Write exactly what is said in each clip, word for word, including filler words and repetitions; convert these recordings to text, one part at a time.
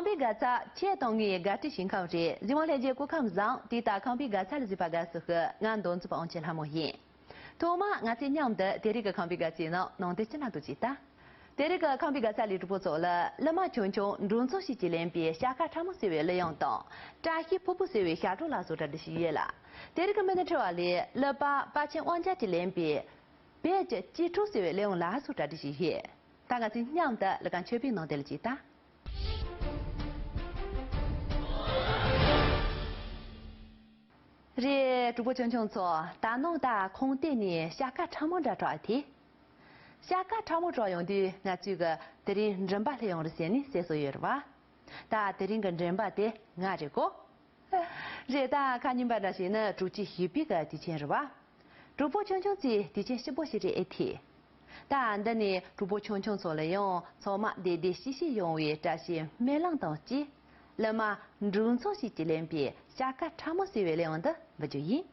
ཁང་པའི་དགའ་ཚལ་ཁྱེད་དང་ངའི་དགའ་སྤྲོའི་ཞིང་ཁམས་རེད། གཟིགས་མོ་ལྷན་རྒྱས་སྐུ་ཁམས་བཟང་། དེ་ལྟར་ཁང་པའི་དགའ་ཚལ་ལ་གཟིགས་པ་དགའ་བསུ་ཞུ། ང་མདོ་འཛིན་པ་དབང་ཆེན་ལྷ་མོ་ཡིན། ཐོག་མར་ང་ཚོས་མཉམ་དུ་དེ་རིང་གི་ཁང་པའི་དགའ་ཚལ་ནང་ནང་དེ་ཅི་ན་འདུག་ཅིག་ལྟ། དེ་རིང་གི་ཁང་པའི་དགའ་ཚལ་ལས་གྲོགས་པོ་ཚོ་ལ་གླུ་མ་ཆུང་ཆུང་འབྲུ་ཚོགས་ཤིག་གིས་ལེན་པའི་ཤ་ཁ་ཁྲ་མོ་ཟེར་བའི་གླུ་དབྱངས་དང་། བཀྲ་ཤིས་ཕུར་བུ་ཟེར་བའི་ཞབས་བྲོ་ལ་སོགས་གྲ་སྒྲིག་ཞུས་ཡོད་ལ། དེ་རིང་གི་མི་ནི་ཁྲི་བ་ལས་གླུ་པ་དཔལ་ཆེན་དབང་རྒྱལ་གྱིས་ལེན་པའི་བོད་ཀྱི་གཅེས་ཕྲུག་ཟེར་བའི་གླུ་དབྱངས་ལ་སོགས་གྲ་སྒྲིག་ཞུས་ཡོད། ད་ང་ཚོས་མཉམ་དུ་གླུ་ཁང་མཆོད་པའི་ནང་དེ་ལ་ཅིག་ལྟ། རེད། གྲོགས་པོ་ཆུང་ཆུང་ཚོ། ད་ནངས་ད་ཁང་སྟེང་ནས་ཤ་ཁ་ཁྲ་མོ་འདྲ་གྲགས་ཐེ། ཤ་ཁ་ཁྲ་མོ་གྲགས་ཡོང་དུས་ང་ཚོས་གི་དེ་རིང་མགྲིན་པ་སླེབས་ཡོང་རེད་ཟེར་ནས་བཤད་སྲོལ་ཡོད་རེད་བ། ད་དེ་རིང་གི་མགྲིན་པ་དེ་ང་རེད་གོ། རེད། ད་ཁ་ཉིན་པ་འདྲ་ཞིག་ནི་དྲུག་ཅུ་བཞི་པའི་གི་དུས་ཆེན་རེད་བ། གྲོགས་པོ་ཆུང་ཆུང་ཚོས་དུས་ཆེན་སྐྱིད་པོ་ཞིག་རེད་ཨེ་ཐེ། ད་འདི་ནས་གྲོགས་པོ་ཆུང་ཆུང་ཚོ་ལ་ཡང་ཚང་མ་བདེ་བདེ་སྐྱིད་སྐྱིད་ཡོང་བའི་བཀྲ་ཤིས་སྨོན་ལམ་དང་བཅས། གླུ་མ་འབྲུ་ཚོགས་ཤིག་གིས་ལེན་པའི་ཤ་ཁ་ཁྲ་མོ་ཟེར་བའི་གླུ་དབྱངས་འདི་འབུལ་རྒྱུ་ཡིན།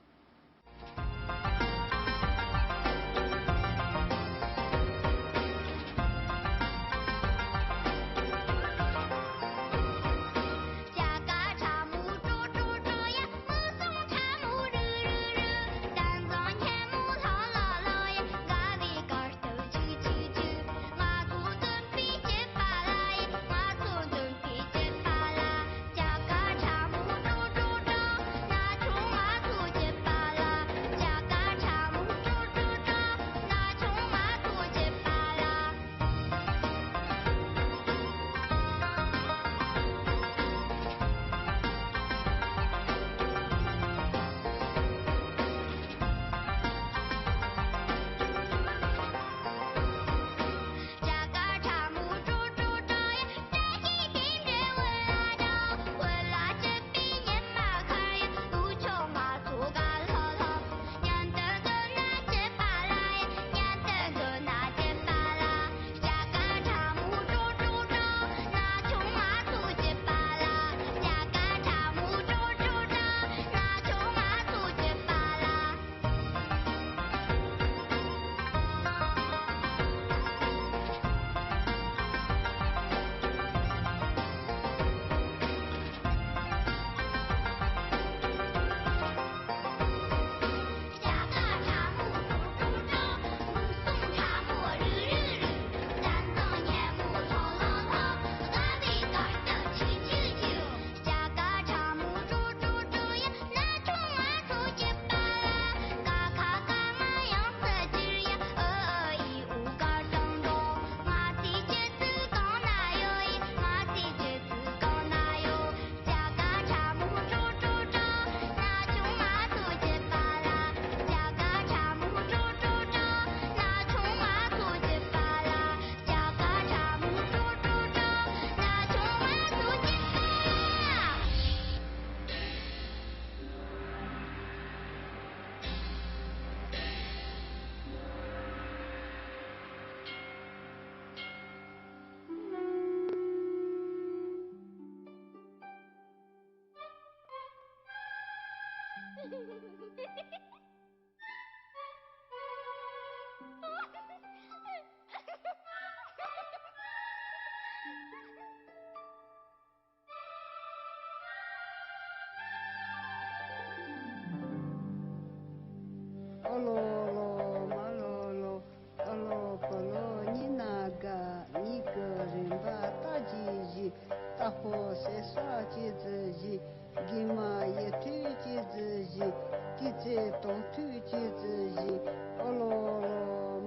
ཨོ་ལོ་ལོ་མ་ལོ་ལོ། ཨོ་ལོ་ཕོ་ལོ་གཉིས་ན་དགའ། གཉིས་ཀྱི་རིམ་པ་རྟགས་ཀྱི་བཞི། རྟགས་པོ་ཟེར་ས་ཀྱི་ཚུལ་བཞི། དགེ་མ་ཡི་ཐུགས་ཀྱི་ཚུལ་བཞི། ཏི་ཙེ་དོང་ཐུག་ཀྱི་ཚུལ་བཞི། ཨོ་ལོ་ལོ་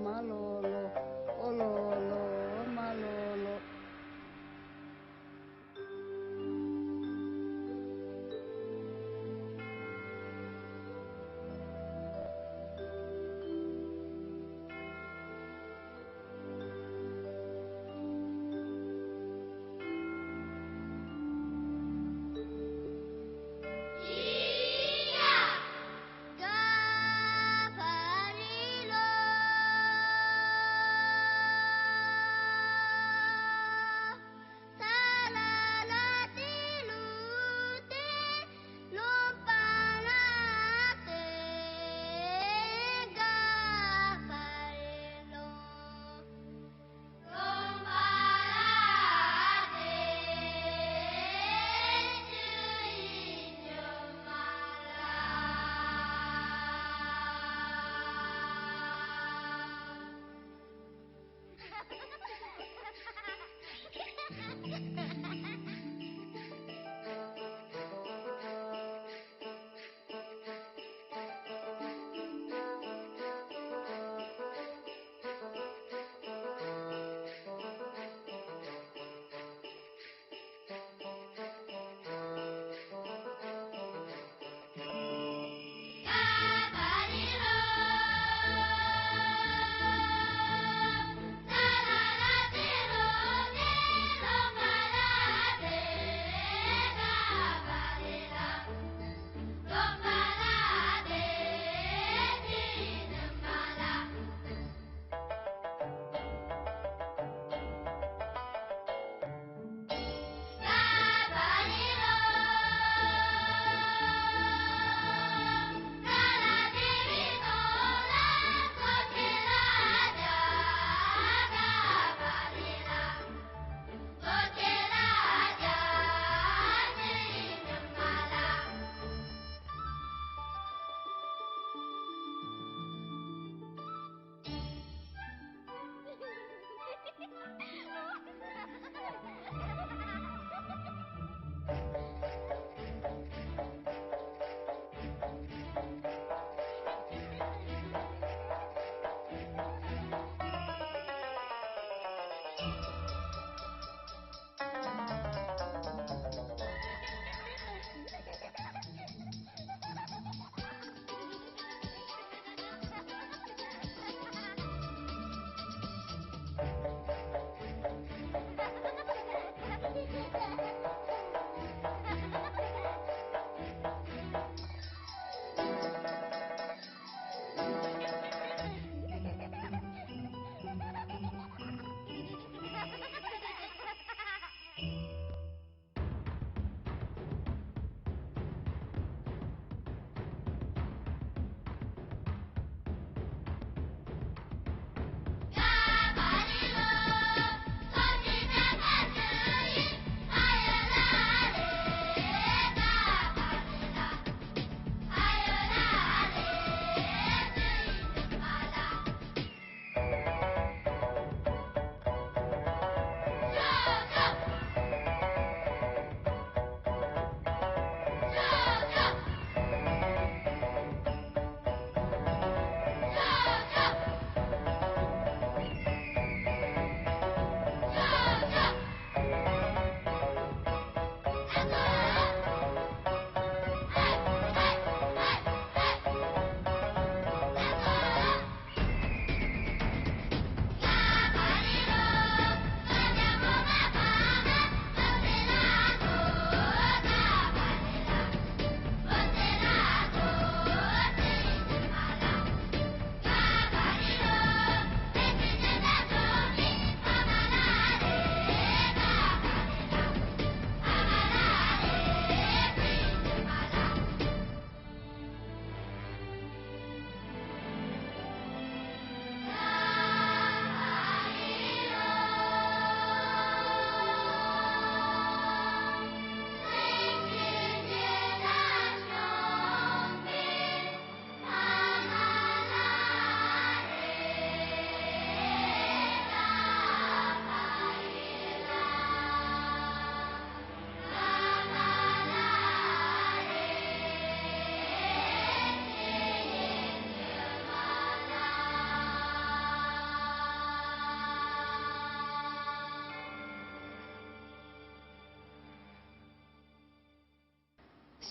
མ་ལོ་ལོ། ཨོ་ལོ་ལོ་མ་ལོ་ལོ།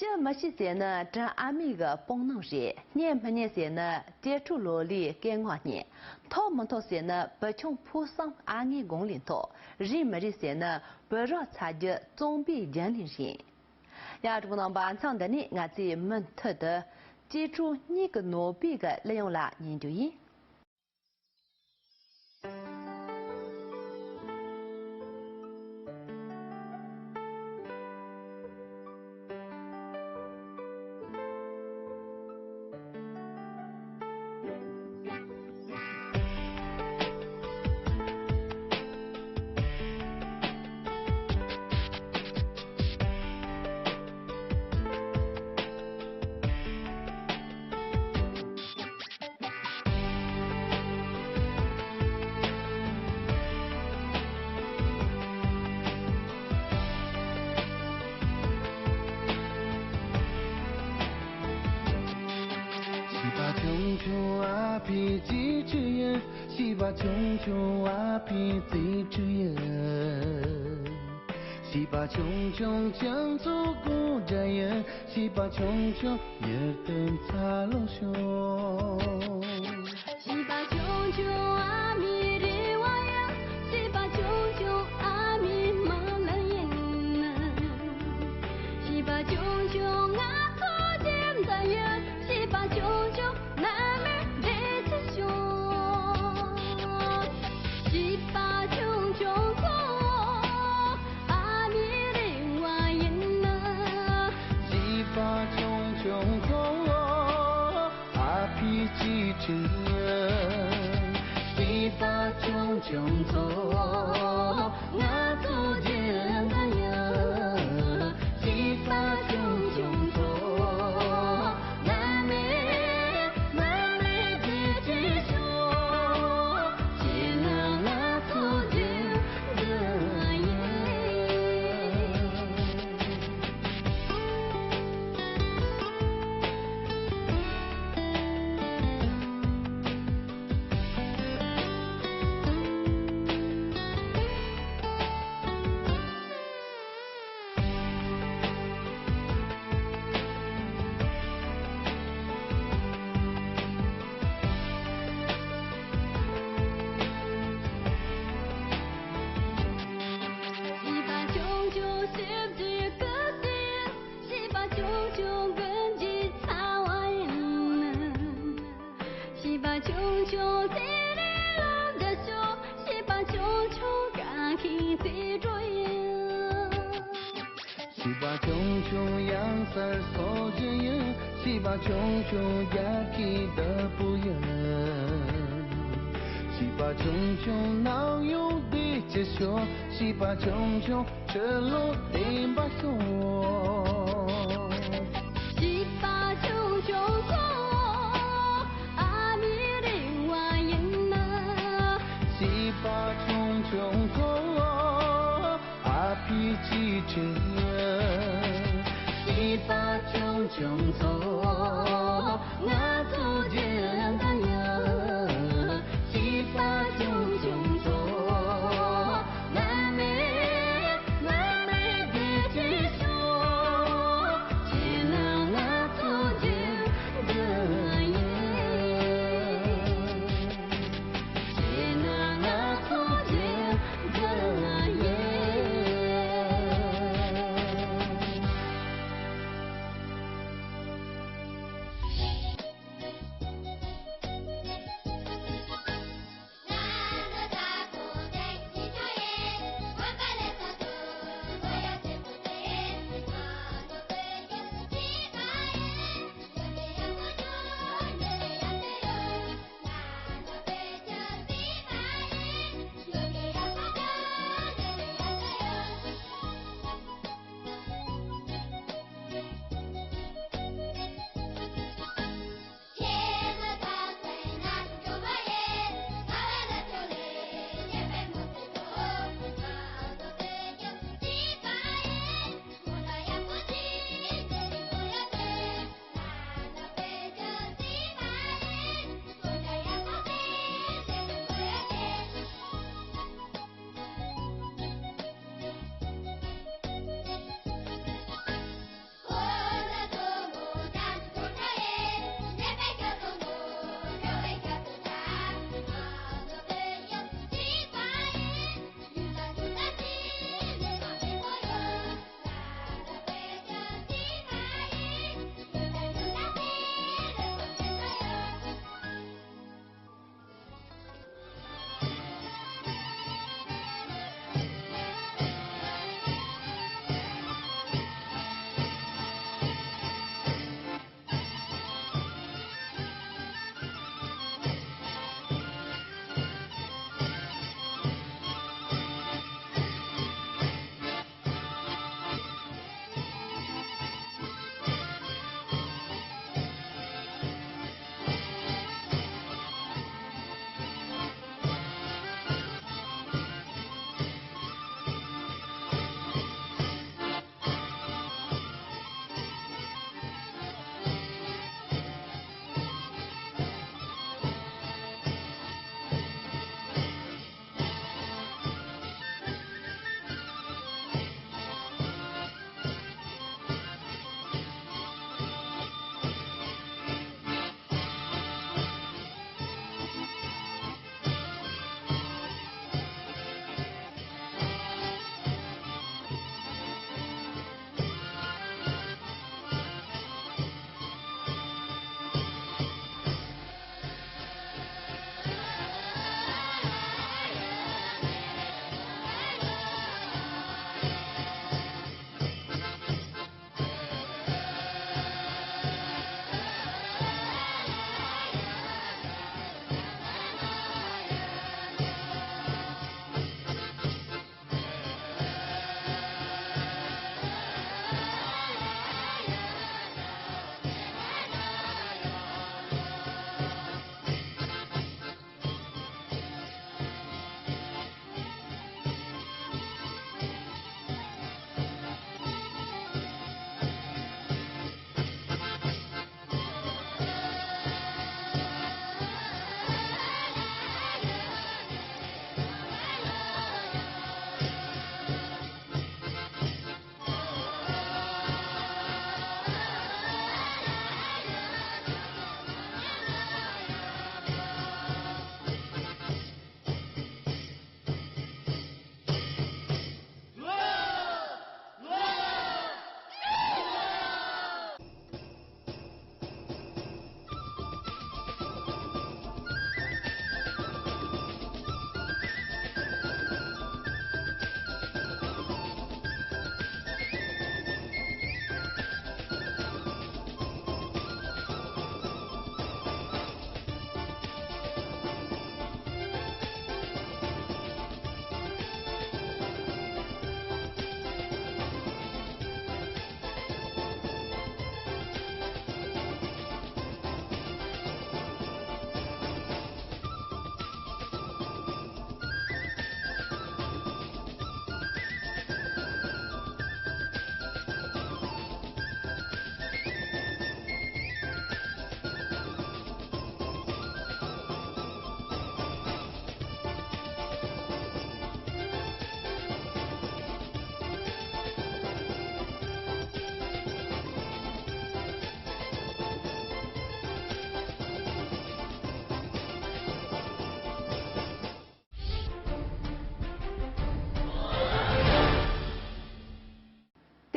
ཅི་མི་ཤེས་ཟེར་ན་དྲིན་ཨ་མའི་གི་དཔུང་གནོན་རེད། རྙེད་མི་རྙེད་ཟེར་ན་གཅེས་ཕྲུག་ལོ་ལིའི་སྐད་ངག་རྙེད། མཐོ་མི་མཐོ་ཟེར་ན་བུ་ཆུང་ཕུགས་བསམ་ཨ་ངའི་དགུང་ལས་མཐོ། རིག་མི་རིག་ཟེར་ན་བུ་རོགས་ཚ་རྒྱུད་གཙང་པོའི་རྒྱུན་ལས་རེད། ཡ། གྲོགས་རྣམ་པ། མཚམས་འདི་ནས་ང་ཚོས་མུ་མཐུད་དུ་གཅེས་ཕྲུག་གཉིས་ཀྱི་ནོར་བུའི་གི་གླུ་དབྱངས་ལ་ཉན་རྒྱུ་ཡིན། བྱིས་པ་ཆུང་ཆུང་ཨ་ཕའི་གཅེས་ཕྲུག་ཡིན། བྱིས་པ་ཆུང་ཆུང་ཨ་ཕའི་གཅེས་ཕྲུག་ཡིན། བྱིས་པ་ཆུང་ཆུང་ཁྱིམ་ཚང་སྒོ་འདྲ་ཡིན། བྱིས་པ་ཆུང་ཆུང་མྱུར་དུ་འཚར་ལོངས་ཤོག། བྱིས་པ་ཆུང་ཆུང་ཨ་མའི་རེ་བ་ཡིན། བྱིས་པ་ཆུང་ཆུང་ཨ་མའི་སྨོན་ལམ་ཡིན། བྱིས་པ་ཆུང་ཆུང་ང་ཚོ་རྒྱལ་མཚན་ཡིན། བྱིས་པ་ཆུང་ཆུང་མནའ་མའི་འདྲེ་ཅིག་ཤོག། བྱིས་པ་ཆུང་ཆུང་ཚོ་ཨ་མའི་རེ་བ་ཡིན། བྱིས་པ་ཆུང་ཆུང་ཚོ་ཨ་ཕའི་གཅེས་ཕྲུག་ཡིན། བྱིས་པ་ཆུང་ཆུང་ཚོ་ང་ཚོ་རྒྱལ་མཚན་ཡིན། བྱིས་པ་ཆུང་ཆུང་ཚོ་མནའ་མའི་མནའ་མའི་འདྲེ་ཅིག་ཤོག། བྱས་ན་ང་ཚོ་རྒྱལ་མཚན་ཡིན། བྱིས་པ་ཆུང་ཆུང་ཞིབ་འཇུག་སྐུ་ཞབས། བྱིས་པ་ཆུང་ཆུང་ཀུན་གྱི་ཚ་བ་ཡིན། བྱིས་པ་ཆུང་ཆུང་ཚེ་རིང་ལམ་དུ་ཤོག། བྱིས་པ་ཆུང་ཆུང་དགའ་མཁན་རྩེ་གྲོགས་ཡིན། བྱིས་པ་ཆུང་ཆུང་གཡང་སར་སྲོག་ཤིང་ཡིན། བྱིས་པ་ཆུང་ཆུང་རྒྱལ་ཁའི་བདག་པོ་ཡིན། བྱིས་པ་ཆུང་ཆུང་ནམ་ཡང་བདེ་སྐྱིད་ཤོག། བྱིས་པ་ཆུང་ཆུང་ཆུ་ལོག་བདེན་པ་ཤོག། བྱིས་པ་ཆུང་ཆུང་ཚོ་ཨ་མའི་རེ་བ་ཡིན། བྱིས་པ་ཆུང་ཆུང་ཚོ་ཨ་ཕའི་གཅེས་ཕྲུག་ཡིན། བྱིས་པ་ཆུང་ཆུང་ཚོ་ང་ཚོ་རྒྱལ་མཚན་ཡིན། བྱིས་པ་ཆུང་ཆུང་ཚོ་མནའ་མའི་མནའ་མའི་འདྲེ་ཅིག་ཤོག། བྱས་ན་ང་ཚོ་རྒྱལ་མཚན་ཡིན། བྱས་ན་ང་ཚོ་རྒྱལ་མཚན་ཡིན།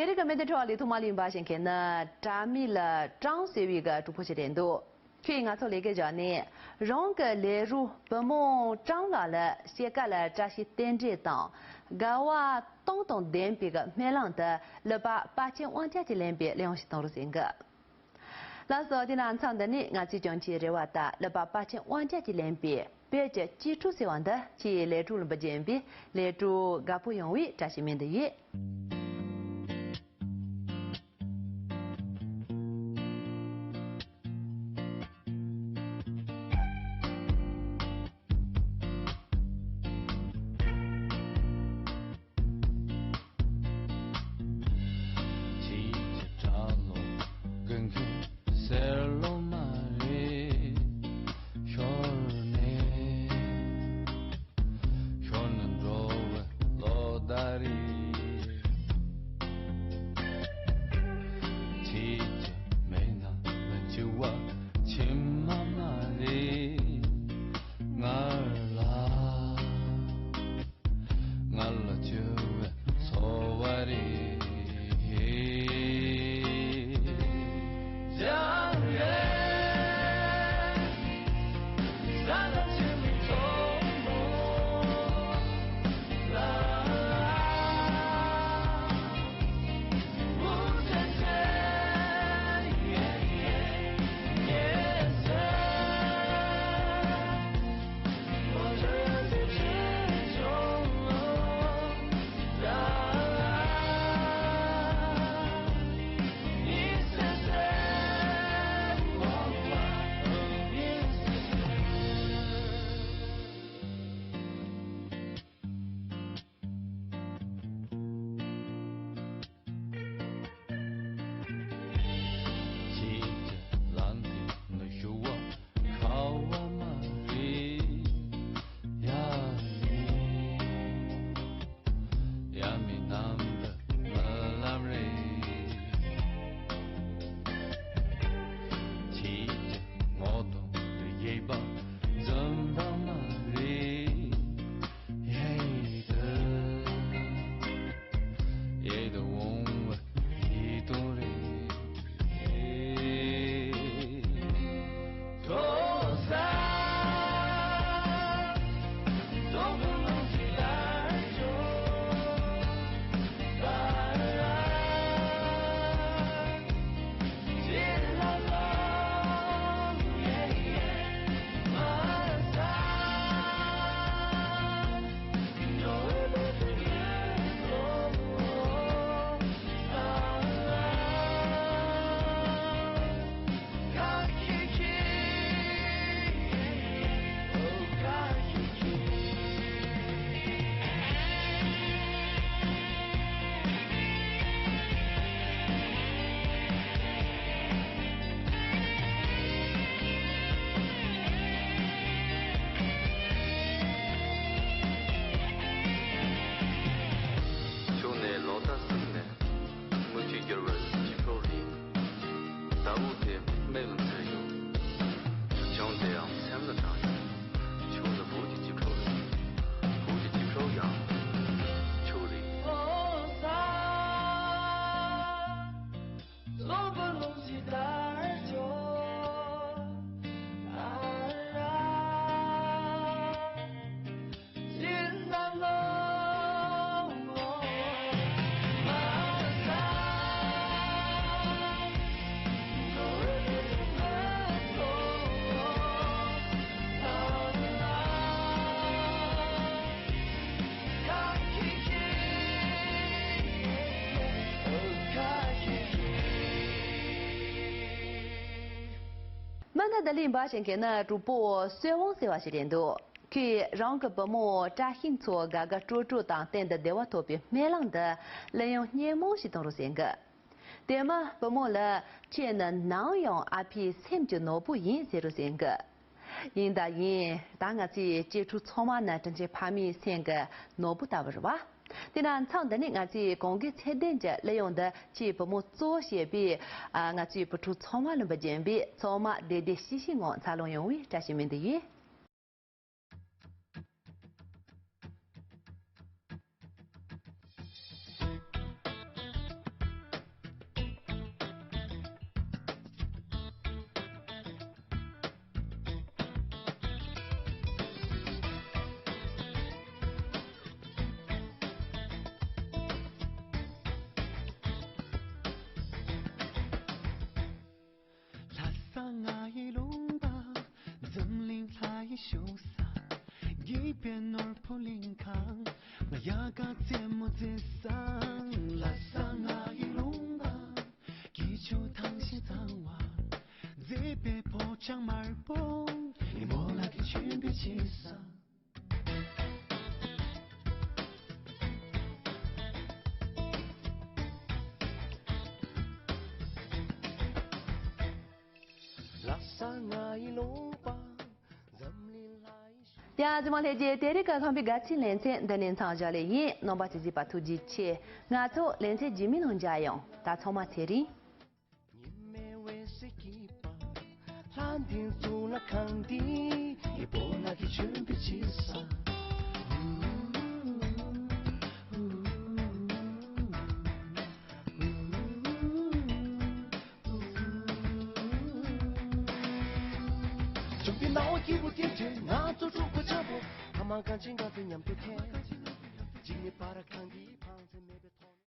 རིག་གི་མི་སྡེ་འཕྲོ་བ་ལས་ཐོག་མ་ལས་འབའ་ཞིང་ཁེ་ན་དྲ་མིག་ལ་ཀྲང་ཟེར་བའི་གི་གྲོགས་པོ་ཞིག་རེད་འདུག་ཁོས་ང་ཚོ་ལས་ཀའི་བཞག་ནས་རང་གི་ལས་རོགས་བུ་མོ་ཀྲང་ལགས་ལ་ཕྱེད་ཀ་ལ་བཀྲ་ཤིས་རྟེན་འབྲེལ་དང་དགའ་བ་སྟོང་དང་ལྡན་པའི་གི་སྨོན་ལམ་དུ་ཀླུ་པ་དཔལ་ཆེན་དབང་རྒྱལ་གྱིས་ལེན་པའི་གླུ་དབྱངས་ཤིག་གཏོང་རོགས་ཟེར་གི། ལགས་སོ། དེ་ན་མཚམས་འདི་ནས་ང་ཚོས་ཀྱང་ཁྱེད་རེ་བ་ལྟར་ཀླུ་པ་དཔལ་ཆེན་དབང་རྒྱལ་གྱིས་ལེན་པའི་བོད་ཀྱི་གཅེས་ཕྲུག་ཟེར་བ་འདི་ཁྱེད་ལས་སྒྲུབ་ལུང་པ་རྒྱས་པའི་ལས་སྒྲུབ་དགའ་པོ་ཡོང་བའི་བཀྲ་ཤིས་སྨོན་འདུན་ཡོད། ཁྱེད་ཀྱི་གྲྭ་ལོག་དགུན་ཁའི་སེར་ལོ་མ་རེད། ཤོར་ནས་ཤོར་ནས་འགྲོ་བའི་ལོ་ཟླ་རེད། ཁྱེད་ཀྱི་མིག་ནང་ལ་འཆི་བ་ཕྱི་མ་མ་རེད། ང་ལ། ང་ལ་བཅོལ་བའི་འཚོ་བ་རེད། ཁྱེད་ཀྱི་ལང་ཀའི་ནུ་ཞོ་བ་ཁ་བ་མ་རེད། ཡ་མི་ཡ་མི་ནམ་དུ་མ་ལམ་རེད། ཁྱེད་ཀྱི་ངོ་གདོང་གི་གཡས་པ་འཛུམ་མདངས་མ་རེད། ཡེ་དུ་ཡེ་དུ་འོང་བ་ཡིད་དུ་རེད། ཕྱུགས་ནས་ལོ་ཟླ་གསུམ་ནས། དངུལ་གྱིས་བསྒྱུར་བའི་གཅེས་ཕྲུག་རེད། ཟླ་བོ་དེ་མིག་ལ་འཚེར་ཡོད། བྱུང་དེ་ཡང་སེམས་ལ་དྲངས་ཡོད། ཆུང་དུ་བུ་གྱི་གཅེས་ཕྲུག་རེད། བུ་གྱི་གཅེས་ཕྲུག་ཡང་ཆུང་རེད། མ་ན་ད་ལིང་འབའ་ཞིང་ཁེ་ན་གྲོགས་པོ་གསོལ་དབང་ཟེར་བ་ཞིག་རེད་འདུག་ཁོས་རང་གི་བུ་མོ་བཀྲ་ཤིས་མཚོ་དགའ་དགའ་སྤྲོ་སྤྲོ་དང་གཏན་དུ་བདེ་བ་ཐོབ་པའི་སྨོན་ལམ་འདི་གླུ་དབྱངས་སྙན་མོ་ཞིག་གཏོང་རོགས་ཟེར་གི། དེ་མ་བུ་མོ་ལ་ཁྱེད་ནི་ནམ་ཡང་ཨ་ཕའི་སེམས་ཀྱི་ནོར་བུ་ཡིན་ཟེར་རོགས་ཟེར་གི། ཡིན་ད་ཡིན། ད་ང་ཚོའི་གཅེས་ཕྲུག་ཚང་མ་ནི་དྲིན་ཆེན་ཕ་མའི་སེམས་ཀྱི་ནོར་བུ་ལྟ་བུ་རེད་བ། དེ་ན་མཚམས་འདི་ནས་ང་ཚོའི་གོང་གི་ཚད་ལྡན་གྱི་གླུ་དབྱངས་འདི་ཁྱེད་བུ་མོ་གཙོ་བོ་བྱས་པའི་ཨ་ང་ཚོའི་བུ་ཕྲུག་ཚང་མ་ལ་འབུལ་རྒྱུ་ཡིན་པས་ཚང་མ་བདེ་བདེ་སྐྱིད་སྐྱིད་ངང་འཚར་ལོངས་ཡོང་བའི་བཀྲ་ཤིས་སྨོན་འདུན་ཡིན། པའི་ནོར་བུ་གླིང་ག་ང་ཡ་ག་རྩེད་མོ་རྩེ་ས། ལྷ་ས་ང་ཡི་ལུང་པ། སྐྱིད་ཆུ་ཐང་ཞིང་གཙང་བ། མཛེས་པའི་ཕོ་བྲང་དམར་པོ། ཉིན་མོ་ལ་གི་ཆོས་པའི་ཆེ་ས། ལྷ་ས་ང་ཡི་ལུང་པ། འཛམ་གླིང་ལྷ་ཡི་ཡ་རྗེས་མ་ལྷས་རྗེས་དེ་རིང་གི་ཁམས་པའི་དགའ་སྤྲོའི་ལེ་ཚན་འདི་ནས་མཚམས་བཞག་ལེ་ཡིན། རྣམ་པ་ཚོས་གཟིགས་པ་ཐུགས་རྗེ་ཆེ། ང་ཚོ་ལེ་ཚན་རྗེས་མའི་ནང་མཇལ་ཡོང་། ད་ཚང་མ་ཚེ་རིང་། ཉི་མའི་འོད་ཟེར་སྐྱིད་པ། ལྷ་འདིའི་གཙུག་ལག་ཁང་འདི། ཡེ་པོ་ལ་གི་ཆོས་པའི་ཆེ་ས། བྱུང་བའི་སྣང་བ་སྐྱིད་པོ་དེ་འདྲས། ང་ཚོ་གྲོགས་པོ་ཆགས་པོ། ཐ་མ་གང་ཅི་ང་ཚོ་མཉམ་དུ་འཐེན། འཇིགས་མེད་པར་གང་གི།